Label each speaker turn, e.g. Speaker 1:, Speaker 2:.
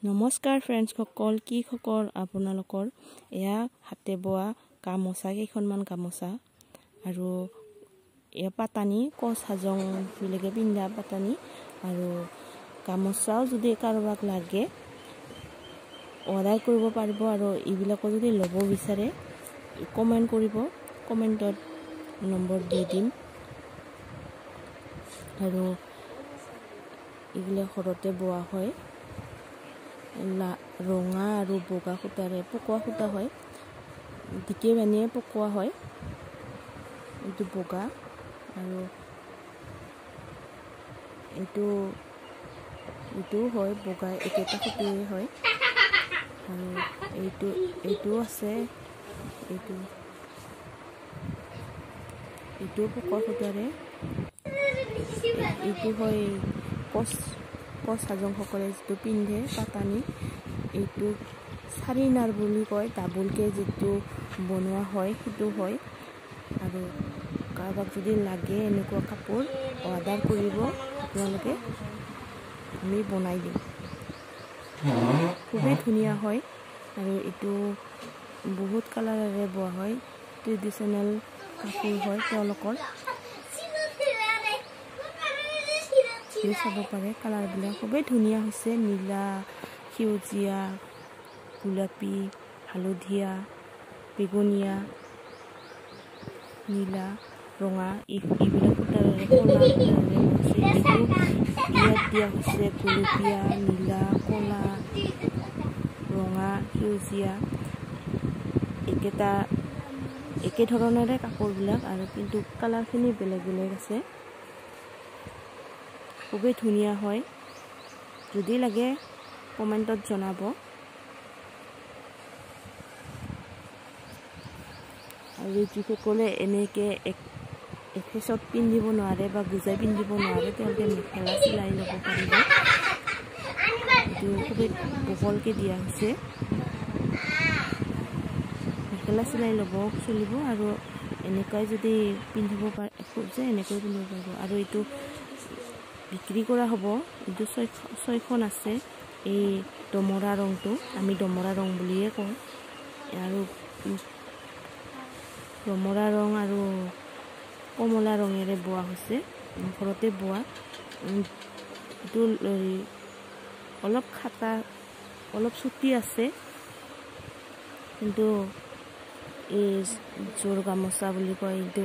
Speaker 1: নমস্কাৰ ফ্ৰেণ্ডসকল, কি খবৰ আপোনালোকৰ? এয়া হাতে বোৱা গামোচা, কেইখনমান গামোচা আৰু এয়া পাতানি, কোচ হাজং বিলাকে পিন্ধা পাতানি আৰু গামোচাও যদি কাৰোবাক লাগে অৰ্ডাৰ কৰিব পাৰিব। আৰু এইবিলাকো যদি ল'ব বিচাৰে কমেণ্ট কৰিব, কমেণ্টত নম্বৰ দি দিম। আৰু এইবিলাক ঘৰতে বোৱা হয়, ৰঙা আৰু বগা সূতাৰে পকোৱা সূতা হয়, ডিকে বানীয়ে পকোৱা হয়। এইটো বগা আৰু এইটোও হয় বগা, একেটা সূতাৰে হয়। আৰু এইটোও আছে, এইটোও পকোৱা সূতাৰে। এইটো হয় কোচ হাজংসকলে যিটো পিন্ধে পাতানি, এইটো চাৰিনাৰ বুলি কয়, ডাবুলকে যিটো বনোৱা হয় সেইটো হয়। আৰু কাৰোবাক যদি লাগে এনেকুৱা কাপোৰ অৰ্ডাৰ কৰিব আপোনালোকে, আমি বনাই দিম। খুবেই ধুনীয়া হয় আৰু এইটো বহুত কালাৰেৰে বোৱা হয়, ট্ৰেডিশ্যনেল কাপোৰ হয় তেওঁলোকৰ। চাব পাৰে কালাৰবিলাক খুবেই ধুনীয়া হৈছে, নীলা, সেউজীয়া, গোলাপী, হালধীয়া, বেগুনীয়া, নীলা, ৰঙা, এইবিলাক সূতাৰে, ক'লা সূতাৰে হৈছে। এইটো ইয়াত দিয়া হৈছে গুলপীয়া, নীলা, ক'লা, ৰঙা, সেউজীয়া, একে ধৰণৰে কাপোৰবিলাক, আৰু কিন্তু কালাৰখিনি বেলেগ বেলেগ আছে। খুবেই ধুনীয়া হয়। যদি লাগে কমেণ্টত জনাব। আৰু যিসকলে এনেকৈ এফেচত পিন্ধিব নোৱাৰে বা গুজাই পিন্ধিব নোৱাৰে, তেওঁলোকে মেখেলা চিলাই ল'ব পাৰিব। এইটো খুবেই বহলকৈ দিয়া হৈছে, মেখেলা চিলাই ল'ব চলিব। আৰু এনেকুৱাই যদি পিন্ধিব পাৰে খোজে এনেকৈ পিন্ধিব পাৰিব। আৰু এইটো বিক্ৰী কৰা হ'ব। এইটো ছয়খন আছে। এই দমৰা ৰংটো আমি দমৰা ৰং বুলিয়ে কওঁ। আৰু দমৰা ৰং আৰু কমলা ৰঙেৰে বোৱা হৈছে, ঘৰতে বোৱা। এইটো অলপ খাটা, অলপ চুটি আছে, কিন্তু এই জোৰ গামোচা বুলি কয় এইটো